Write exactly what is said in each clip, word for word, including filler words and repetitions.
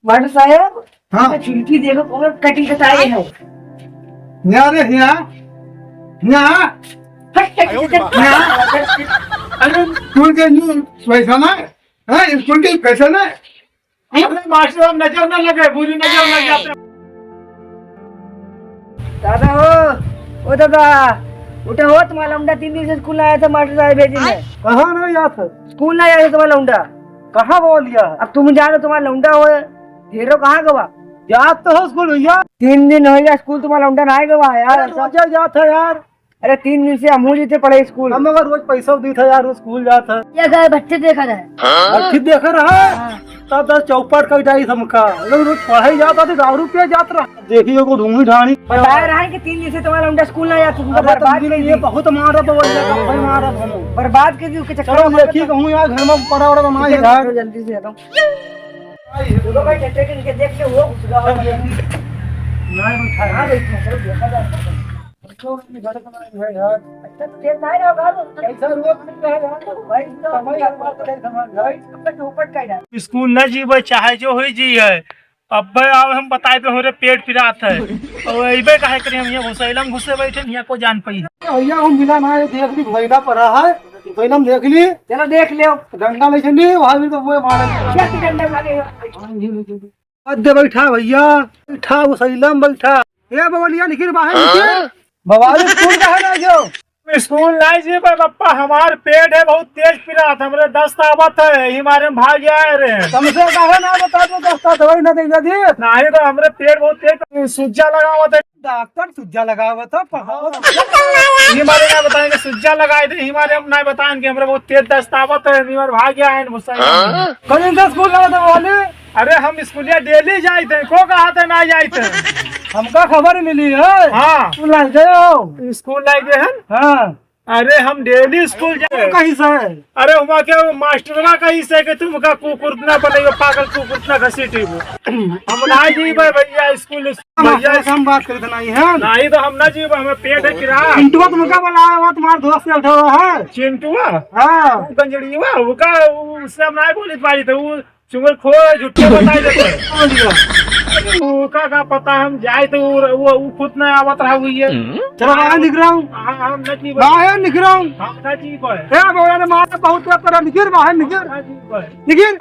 मास्टर साहब, हाँ। ये चुनकी देखो, कौन कटिंग कटाए है। यहाँ रे, यहाँ। यहाँ। हट, हट, हट, हट। यहाँ। अरे, स्कूल के न्यू पैसा ना है? हैं? स्कूल के पैसा ना है? अरे मास्टर, हम नजर ना लगे, बुरी नजर लग जाते। दादा हो, ओ दादा, उठा हो, तुम्हारा लौंडा तीन दिन से स्कूल ना आया था, मास्टर साहब भेजी ने। कहाँ ना आया था? स्कूल ना आया था तुम्हारा लौंडा। कहाँ बोल दिया? अब तुम जानो तुम्हारा लौंडा हो, ढेरो कहाँ गवा? जात तो हो स्कूल भैया। तीन दिन हो गया स्कूल तुम्हारा लौंडा ना आए गवा यार। अरे रोजे जात है यार। अरे तीन दिन से हमहू जी थे पढ़े स्कूल। हम अगर रोज पैसा दी था यार, रोज स्कूल जात है। ये गए बच्चे देखा रहे। बच्चे देखा रहा? हाँ। तब दस चौपट कर जाई हमका। अगर रोज पढ़ाई जाता तो दारू पिए जात रहा। देखिए को ढूंढी ढांडी। बताया रहा है कि तीन दिन से तुम्हारा लौंडा स्कूल ना जाता, तुमको अरे तो बर्बाद मुझे कर ये दी। बहुत मारा बबलिया का, भाई मारा हम। बर्बाद कर दी उसके चक्कर चलो में देखिए मत कहूँ यार घर में पड़ा वड़ा बनाए चलो यार। जल्दी से आ जाओ। दोनों भाई चट्टे के नीचे देख के वो घुस गया होगा। नहीं, नहीं, हाँ, देखो, चलो, देखा जाए। अच्छा, तो तेल नहीं रहा, बाबू। कैसा रोज मिलता है यार? भाई, तो भाई, आप बात नहीं समझ रहे। भाई, अब तो चौपट का ही डाल। स्कूल न जीवे, चाहे जो होई जी है। अब्बे आओ, हम बताए पे हमरे पेट पिरात है। और अइबे काहे करी हम यहाँ घुसैला में घुसे बैठे, यहाँ को जान पाई। भैया, हम मिला ना, ये देख ली, भैला पड़ा है। भैला में देख ली। चलो, देख ले। डंडा नहीं चली, वहाँ भी तो वो मारे। क्या तू डंडा मारे? मत दे बैठा भैया, बैठा, घुसैला में बैठा। ए बबलिया, निकिर बाहर, निकिर। बवाली स्कूल काहे ना गयो? स्कूल नहीं जी बे पप्पा, हमार पेट है बहुत तेज पिरात, हमरे दस्त आवत है, यही मारे में भाग आए रहे। तुमसे काहे ना बता दो, दस्त दवाई ना दे दी। नहीं तो हमरे पेट बहुत तेज सुज्जा लगावत है। डॉक्टर सुज्जा लगावत है, पढ़ावत है। यही मारे ना बताएंगे सुज्जा लगाए थे, यही मारे हम नहीं बताएंगे, हमरे बहुत तेज दस्त आवत है, यही मारे भाग आए हैं, गुस्सा। कल इनका स्कूल लगा था वाले। अरे हम स्कूलिया डेली जाइत है, को कहा था ना जाइत है? हमका खबर मिली है। हाँ। स्कूल लाग गए हो? स्कूल लाग गए हैं? हाँ। अरे हम डेली स्कूल जाए। कहीं से? अरे हुआ क्या वो मास्टरवा कहीं से कि तुमका कुकुर ना बने, पागल कुकुर ना घसीटी वो। हम ना जीबे भैया स्कूल, भैया हम बात करते नहीं है। नहीं तो हम ना जीबे, हमें पेट है किरा। चिंटुआ तुमका बुलाया हुआ, तुम्हारा दोस्त बैठा हुआ है। चिंटुआ? हाँ। वो गंजड़ीवा, वो का, उससे हम ना बोली पाई थे, वो चुंगल खो झूठे बताई देते। बोल दिया। अरे, वो का, का पता, हम जाए तो वो, वो, वो खुद ना आवत रहा हुई है। चलो, बाहर निकल रहा हूँ। हाँ, हम ना जीबे। बाहर निकल रहा हूँ। हम ना जीबे। ए, बोला ना, मार बहुत तेज पड़ा, निकल, बाहर निकल। हम ना जीबे। निकल।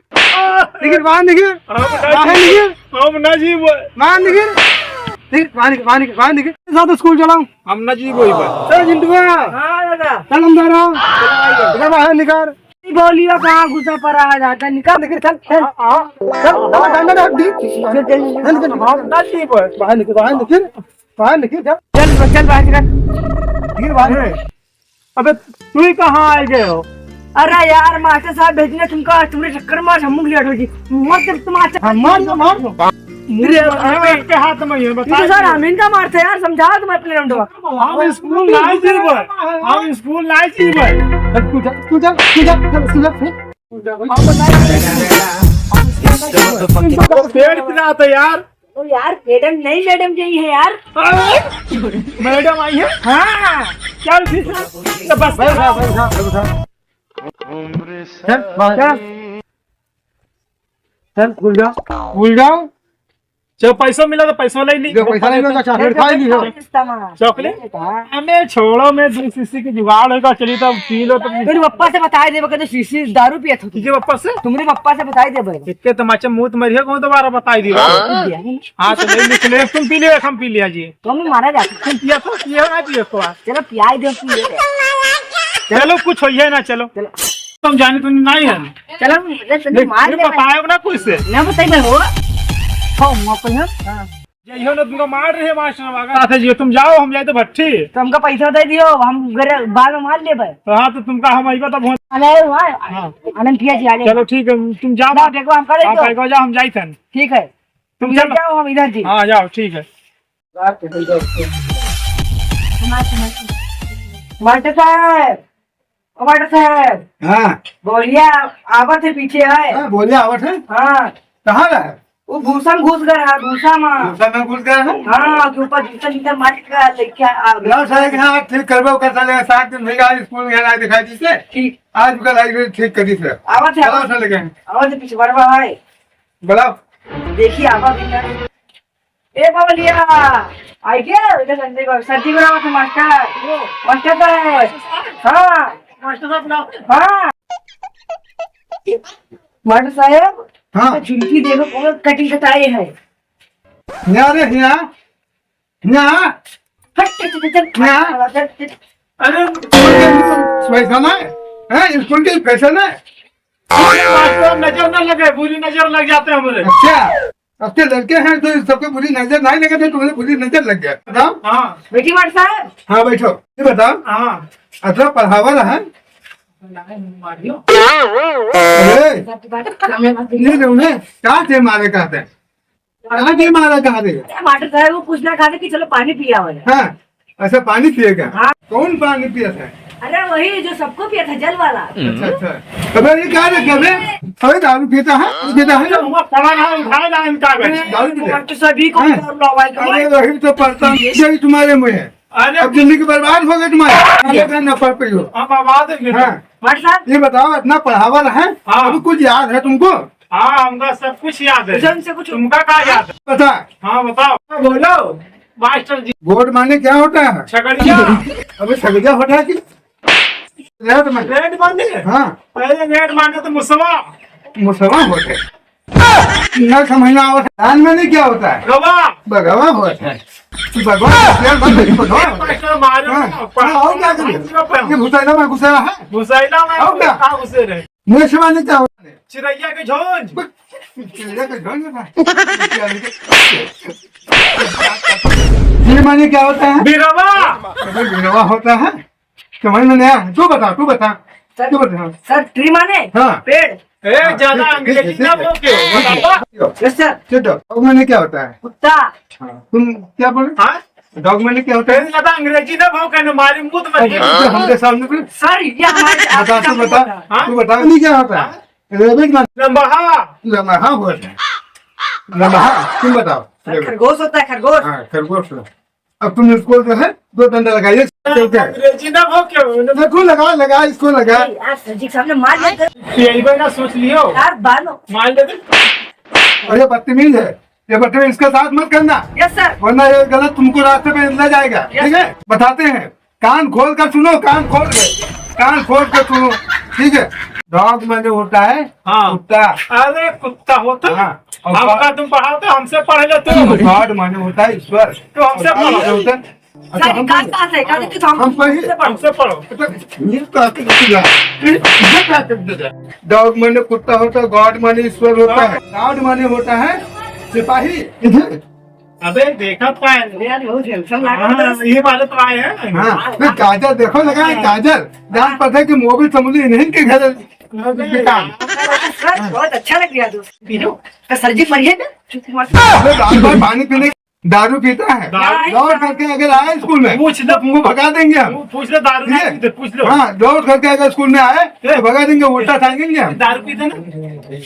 निकल, बाहर निकल। हम ना बाहर जीबे। निकल। हम ना जीबे। बाहर निकल। निकल, बाहर निकल, बाहर निकल, बाहर निकल। साथ स्कूल चलाऊं। हम ना जीबे भाई। चल, चिंटुआ। हाँ, दादा। चल, अंदर आओ। चलो, भाई। इधर बाहर निकल। बोलियो कहाँ घुसा पड़ा है दादा, निकल, निकल, चल, चल। आ, आ। चल, चल, चल, चल, चल, चल, चल, चल, बाहर। ना जीबे। बाहर निकल, बाहर निकल, बाहर निकल, चल। चल, चल, बाहर निकल। निकल बाहर। अबे, तू ही कहाँ आ गए हो? अरे यार, मास्टर साहब भेजने तुमका, तुम्हारे चक्कर में हम लेट हो जी। मत तुम आज हमार, हमार। मेरे, अरे, आपके हाथ में ही है, ये तो बता सर, दो। हम इनका मारते हैं यार, समझाओ तुम अपने लौंडवा। हम स्कूल नहीं जीबे, हम स्कूल नहीं जीबे। तू जा, तू जा, तू जा, तू जा, तू जा। पेट पिरात है यार। ओ यार, मैडम नहीं, मैडम यही है यार। मैडम आई है? हाँ। चल ठीक है। तो बस। बैठा, बैठा, बैठा। चल, बाहर। चल। चल, खुल जा। खुल जाओ। जब पैसा मिला तो पैसा ले ली। जो पैसा नहीं मिला, चॉकलेट खा ली हो। चॉकलेट? हाँ। हमें छोड़ो, मैं दो शीशी की जुगाड़ होगा, चलिए तो पी लो तुम। मेरे पप्पा से बताई देबे, कहते शीशी दारू पियत हो। तुझे पप्पा से? तुम्हारे पप्पा से बताई देबे। इतने तमाचे मुंह तुम्हारी है, कौन दोबारा बताई दी? हाँ, तो ले, लिख ले, तुम पी लियो, हम पी लिया जी। तुम मारा जाता। तुम पिया तो, पिया ना पिया तो। चलो, पियाई दो, पी ले। चलो, कुछ होइए ना, चलो। चलो। तुम जाने तो नहीं है। चलो, ले, चलो, देख, मार फिर दे। बताए ना कुछ से। ना बताई मैं हो। हो, माफ कर, हाँ। हाँ। ये हो ना, तुमको मार रहे हैं मास्टर, मगर साथ है जी, तुम जाओ, हम जाए तो भट्टी। तो हमका पैसा दे दियो, हम घरे बाद में मार लेबे। तो हाँ, तो तुमका हम आइबा तब हो। अरे वाह। हाँ। आनंद पिया जी, आ जाओ। चलो ठीक है, तुम जाओ। ना, देखो, हम करे हाँ, दो। पैसा जाओ, हम जाई थन। ठीक है। तुम तुम चलो। जाओ, हम इधर जी। हाँ, जाओ, ठीक है। मास्टर साहब, ओ मास्टर साहब। हाँ। बोलिया आवत है पीछे है। हाँ, बोलिया आवत है? हाँ। कहाँ रहा है? वो भूसा में घुस गया है, भूसा में। भूसा में घुस गया है? हाँ, के ऊपर जूता जूता मार के लेके आ गया। लाओ सारे के हाँ, ठीक करबो कर साले, सात दिन भैया आज स्कूल में आ दिखाई दी से। ठीक। आज कल आई ठीक कर दी से। आवत है, चलो आवत। साले के। आवत है पीछे बड़वा है। बुलाओ। देखिए, आवा भी ना। ए बबलिया, आई गया? इधर संजय बाबू, सर जी बुलावा था मास्टर। मास्टर साहब। हाँ। मास्टर साहब बुलावा था। हाँ। मास्टर साहब, हाँ। तो झुमकी देखो, बहुत कटिंग कटाई है। यहाँ रे, यहाँ। यहाँ। हट, हट, हट, हट। यहाँ। हट, हट, हट। अरे, पैसा ना है? हैं? स्कूल के पैसा ना है? अरे, मास्टर, नजर ना लगे, बुरी नजर लग जाते हैं हमारे। अच्छा। आपके लड़के हैं तो सबको बुरी नजर नहीं लगे, तो तुम्हें बुरी नजर लग गया। बताओ। हाँ। बैठी मास्टर साहब। हाँ, बैठो। ये बताओ। हाँ। अतरा पढ़ावा रहा है? अरे, ये जो उन्हें क्या थे मारे कहते हैं? कहाँ थे मारा, कहाँ थे? मास्टर साहब, वो पूछना कहा था कि चलो पानी पिया हो जाए। हाँ। अच्छा, पानी पिएगा? हाँ। कौन पानी पिया था? अरे, वही जो सबको पिया था, जल वाला। अच्छा, अच्छा। अबे, ये क्या रे, अबे? अबे, दारू पीता है? पीता है? अरे, वहाँ पड़ा रहा, उठाए ना इनका बे। दारू पीता है? तो सभी को हाँ। दारू लवाई का अरे, वही तो पड़ता है, यही तुम्हारे मुँह है। अरे, अब जिंदगी बर्बाद हो गई तुम्हारी। ये करना पड़ पड़ी हो। हम आवाज है हाँ। मास्टर साहब। ये बताओ, इतना पढ़ावा रहा है, हाँ। अभी कुछ याद है तुमको? हाँ, हमका सब कुछ याद है। कुछ हमसे कुछ तुमका का याद है? पता? हाँ, बताओ। हाँ, बोलो। मास्टर जी। गोट माने क्या होता है? छगड़िया। अबे छगड़िया होता है कि? रेड माने? रेड माने? हाँ। पहले रेड माने तो मुसवा। मुसवा होता है। ना समझना और धान माने क्या होता है? गवा। बगवा होता है। तू भगवान का प्यार मत करिए, भगवान होता है। मास्टर मारो हाँ। ना, हाँ, और क्या करिए? मारो ना। ये भुसैला में घुसेला है? भुसैला में और क्या? कहाँ घुसे रहे? मेष माने क्या होता है? चिरैया के झुंड। चिरैया के झुंड ना। ये माने क्या होता है? बिरवा। अबे बिरवा होता है? समझ में नहीं आया? तू बता, तू बता। सर, तू बता। सर, ट्री माने? हाँ। पेड़। ए, हाँ, ज्यादा ठीक है, अंग्रेजी ठीक है, ना ठीक है। बोल के। ठीक है। यस सर। Sit down। डॉग माने क्या होता है? कुत्ता। हाँ, तुम क्या बोले? हाँ? डॉग माने क्या होता है? ए, ज्यादा अंग्रेजी ना बोल के, मारी मुंह तो मत अरे, तो हमके सामने भी सर, ये हमारे बता, तू बता, हाँ? तू बता, नहीं क्या होता है? हाँ? रैबिट माने लम्बहा। लम्बहा होता है। लम्बहा, तुम बताओ। सर, खरगोश होता है, खरगोश। हाँ, खरगोश होता है। अब तुम इसको जो है, दो डंडा लगाइए, चलते हैं। अंग्रेजी ना हो क्या? देखो, लगा, लगा, इसको लगा। नहीं, यार, सर जी के सामने मार लेते। ये एक बार ना सोच लियो। यार, बालो। मार लेते। अरे, बदतमीज है। ये बदतमीज, इसके साथ मत करना। यस, सर। वरना ये गलत तुमको रास्ते पे ले जाएगा। यस, ठीक है? सर। बताते हैं। कान खोल कर सुनो, कान खोल के। कान खोल के सुनो। ठीक है? डॉग माने होता है हाँ। कुत्ता। अरे, कुत्ता होता है? हाँ। और हमका गॉड तुम पढ़ाओ तो हमसे पढ़ ले तू। गॉड माने होता है ईश्वर। तो हमसे और पढ़ो। माने होता है, अच्छा, सर, हम कहाँ, कहाँ से? कहाँ से? तो हम हम पढ़े। हमसे पढ़ो। हमसे पढ़ो। अच्छा, ये तो आके देखिएगा। ये क्या कर देगा? डॉग माने कुत्ता होता है, गॉड माने ईश्वर होता है, गॉड माने होता है सिपाही। अबे देखा पाए। अरे यार, बहुत handsome लग रहा है। हाँ, ये वाले तो आए हैं। हाँ, नहीं, काजल देखो लगा है, काजल। जान पता है कि मोबिल समझ ली नहीं के घर अबे के काम। सर, बहुत अच्छा लग गया दोस्त। पी लो। तो सर जी मरिए ना। अबे बार बार पानी पीने, दारू पीता है। दारू लौट करके अगर आया स्कूल में, पूछ लो। तो तुमको भगा देंगे हम। पू-, पूछ लो, दारू ठीक है? नहीं पीते, पूछ लो। हाँ, लौट करके अगर स्कूल में आए, तो ए। भगा देंगे, उल्टा टांगेंगे हम। दारू पीते ना?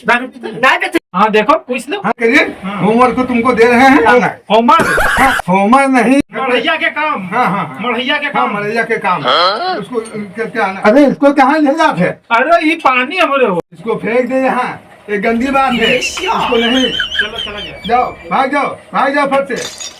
दारू पीते ना? नहीं पीते। हाँ, देखो, पूछ लो। हाँ, करिए। हाँ। Homework तो तुमको दे रहे हैं, हाँ, आना है। Homework? हाँ, homework नहीं। मढ़ैया के काम। हाँ, हाँ, हाँ। मढ़ैया के हाँ, काम। मढ़ैया के काम। हाँ? उसको, क्या, क्या आना? अरे, इसको कहाँ ले जाते हैं? अरे, ये पानी हमारे हो। इसको फेंक दे यहाँ। ये गंदी बात है। ये क्या? इसको नहीं। चलो, चला गया। जाओ, भाग जाओ, भाग जाओ फट से।